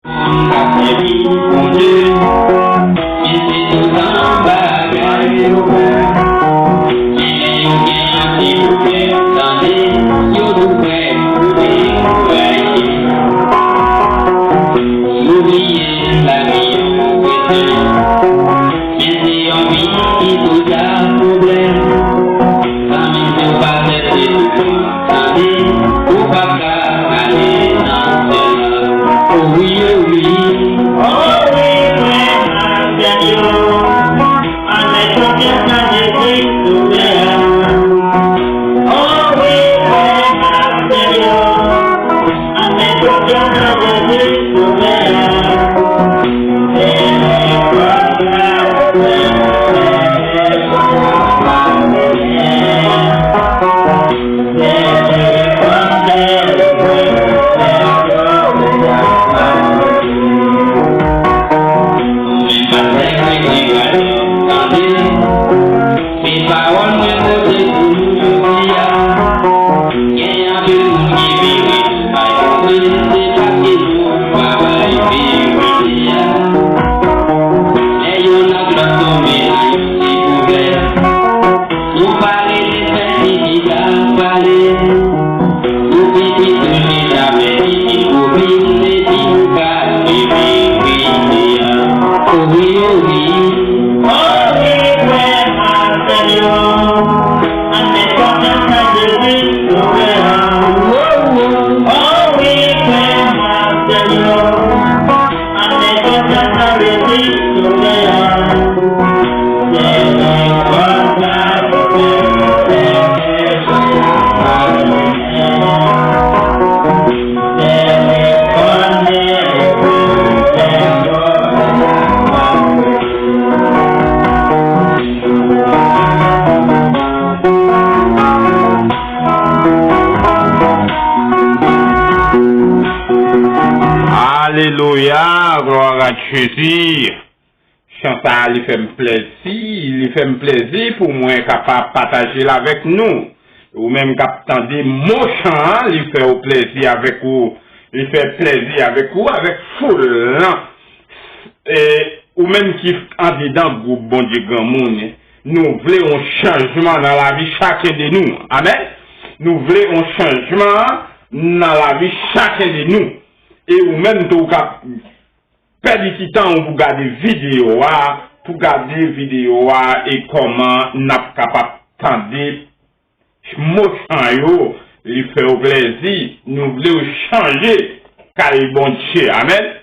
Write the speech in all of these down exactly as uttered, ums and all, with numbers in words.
Moun k ap sèvi Bondye, men se tout tan bagay yo bon. Men lè yo gen yon ti pwoblèm, tande, yo tou prè pou dekouraje. Yo bliye lavi yon kretyen, men se yon vi ki toujou pwoblèm. Zanmi, si w pa chèche tout tan, tande, ou p ap ka ale nan syèl la. O wi, o wi. O wi, frè m ak sè m yo, ann met konfyans nan Jezi Sovè a. O wi, frè m ak sè m yo, ann met konfyans nan Jezi Sovè a. Se pawòl mwen pote pou nou jodi a. Gen anpil moun ki vire do bay Bondye, se paske nou pa bay verite a. Lè yonn ak lòt tonbe nan yon ti pwoblèm, nou pa rele fè pitit ap pale. Pou pitit nou chita fè pitit kopi, epi nou pa leve verite a. O wi, o wi. O wi, frè m ak sè m yo, ann met konfyans nan Jezi Sovè a. O wi, frè m ak sè m yo, ann met konfyans nan Jezi Sovè a. Alelouya, glwa a Jezi. Chan sa a, li fè m plèzi, li fè m plèzi pou mwen kapab pataje l avèk nou. Ou menm k ap tande mo chan an, li fè w plèzi avèk ou, li fè plèzi avèk ou, avèk foul lan. E, ou menm ki andidan gwoup Bondye Granmoun, nou vle yon chanjman nan lavi chaken de nou. Amèn. Nou vle yon chanjman nan lavi chaken de nou. E ou menm tou, ou ka pèdi ti tan ou pou gade videyo a, pou gade videyo a e kòman n ap kapab tande mo chan yo, li fè w plèzi, nou vle w chanje kay Bondye. Amèn.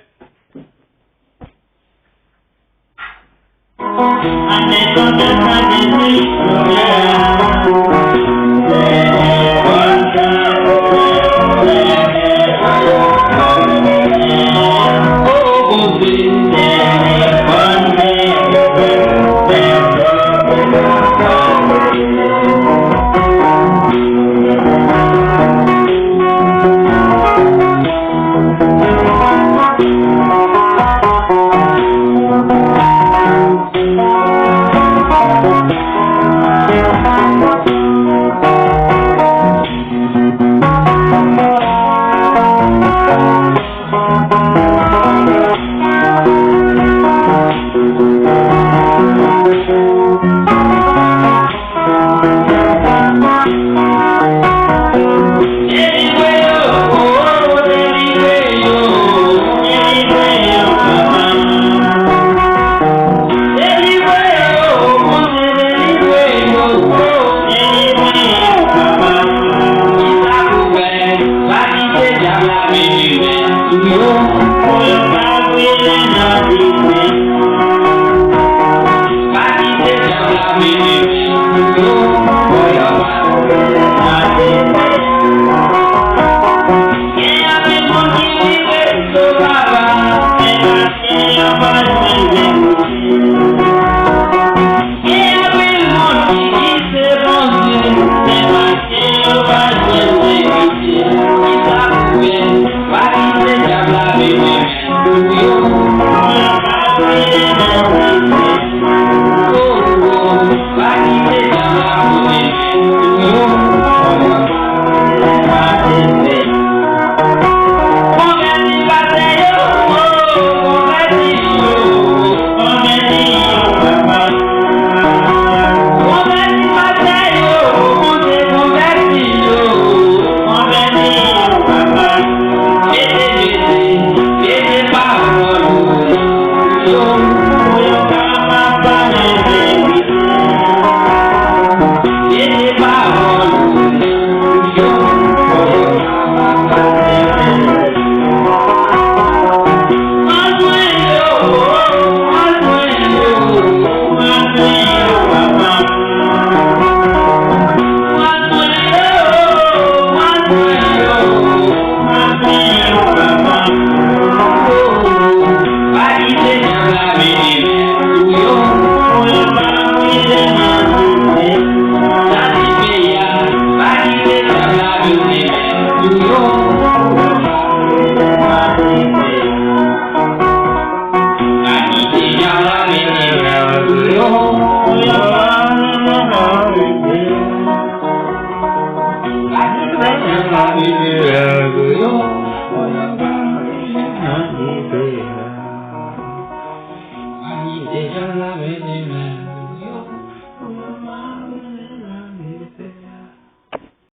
Mwen la vini, men